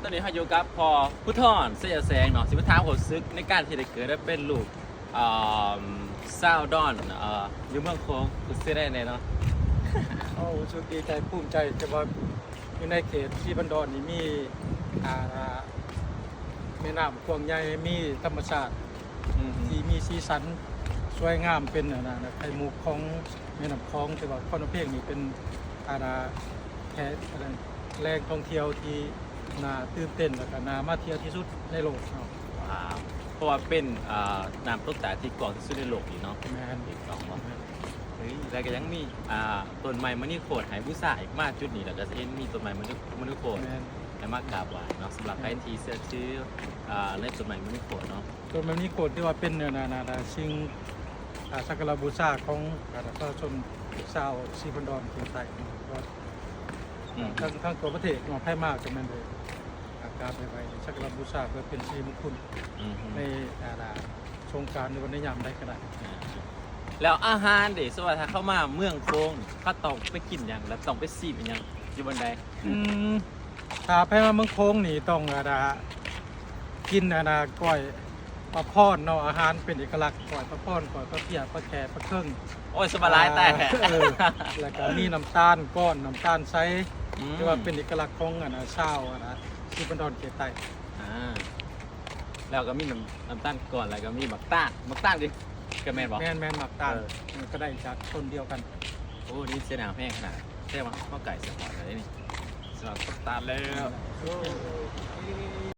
ຕອນນີ້ເຮົາຢູ່ກັບພໍ່ພູທອນ ໄຊຍະແສງເນາະ ຊິມາຖາມຄວາມຮູ້ສຶກໃນການທີ່ໄດ້ເກີດມາເປັນລູກ ເອີ່ມ ຊາວດອນ ເອີ່ ຢູ່ເມືອງໂຂງ ຮູ້ສຶກແນວໃດເນາະ? ໂອ້ ຮູ້ສຶກດີໃຈ ພູມໃຈ ທີ່ວ່າຢູ່ໃນເຂດສີພັນດອນນີ້ມີ ອ່າ ແມ່ນ້ຳກວ້າງໃຫຍ່ ມີທຳມະຊາດ ອືມ ທີ່ມີສີສັນສວຍງາມ ເປັນ ອັນນັ້ນນະ ໄຂ່ມຸກຂອງແມ່ນ້ຳຂອງ ຖືວ່າຄອນພະເພັງນີ້ເປັນ ອັນນະ ແຂກ ອັນນັ້ນ ແຫຼ່ງທ່ອງທ່ຽວທີ່ໜ້າຕື່ນເຕັ້ນ ແລ້ວກໍໜ້າມາທ່ຽວທີ່ສຸດໃນໂລກເນາະ. ວ້າວ ເພາະວ່າເປັນ ອ່າ ນ້ຳຕົກຕາທີ່ກວ້າງທີ່ສຸດໃນໂລກນີ້ເນາະ. ແມ່ນ ຖືກຕ້ອງບໍ່? ແມ່ນ. ເອີຍ ແລ້ວກໍຍັງມີ ອ່າ ຕົ້ນໄມ້ມະນີໂຄດໃຫ້ບູຊາອີກ ມາຈຸດນີ້ແລ້ວກໍເຫັນມີຕົ້ນໄມ້ມະນີ ມະນີໂຄດ ແມ່ນ ໃຫ້ມາກາບໄຫວ້ເນາະ. ສຳລັບໃຜທີ່ເຊື່ອຖື ອ່າ ໃນຕົ້ນໄມ້ມະນີໂຄດເນາະ ຕົ້ນໄມ້ມະນີໂຄດຖືວ່າເປັນ ອັນນັ້ນນະ ສິ່ງ ອ່າ ສັກກາລະບູຊາຂອງ ອ່າ ປະຊາຊົນຊາວສີພັນດອນເຂດໃຕ້ ອືມ ທັງ ທັງທົ່ວປະເທດເນາະ ໃຜມາກໍແມ່ນໄດ້ ອ່າ ກາບໄຫວ້ ສັກກາລະບູຊາເພື່ອເປັນສິລິມຸງຄຸນ ອືມ ໃນ ອ່າ ສົງການ ຫຼືວ່າໃນຍາມໃດກໍໄດ້. ອ່າ ແລ້ວອາຫານເດ ສົມມຸດວ່າຖ້າເຂົາມາເມືອງໂຂງ ເຂົາຕ້ອງໄປກິນຫຍັງ ແລະ ຕ້ອງໄປຊີມອີ່ຫຍັງຢູ່ບ່ອນໃດ? ອືມ ຖ້າໃຜມາເມືອງໂຂງນີ້ຕ້ອງ ອັນນະ ກິນ ອັນນະ ກ້ອຍປາພອນເນາະ ອາຫານເປັນເອກະລັກ ກ້ອຍປາພອນ ກ້ອຍປາເປຍ ປາແຂ້ ປາເຄິງ. ໂອ້ຍ ສະບາຍຫຼາຍແຕ່ ເອີ ແລ້ວກໍມີນ້ຳຕານກ້ອນ ນ້ຳຕານໃສ ອືມ ທີ່ວ່າເປັນເອກະລັກຂອງ ອັນນະ ຊາວ ອັນນະ ສີພັນດອນເຂດໃຕ້. ອ່າ ແລ້ວກໍມີນ້ຳ ນ້ຳຕານກ້ອນ ແລ້ວກໍມີໝາກຕານ ໝາກຕານເດ ກໍແມ່ນບໍ່? ແມ່ນໆ ໝາກຕານ ເອີ ມັນກໍໄດ້ຈາກຕົ້ນດຽວກັນ. ໂອ້ ໄດ້ຍິນສຽງໜາວແຮງຂະໜາດ ແຕ່ວ່າເຮົາໃກ້ຊິຮອດແລ້ວເດ້ນີ້ ສຳລັບໝາກຕານແລ້ວ.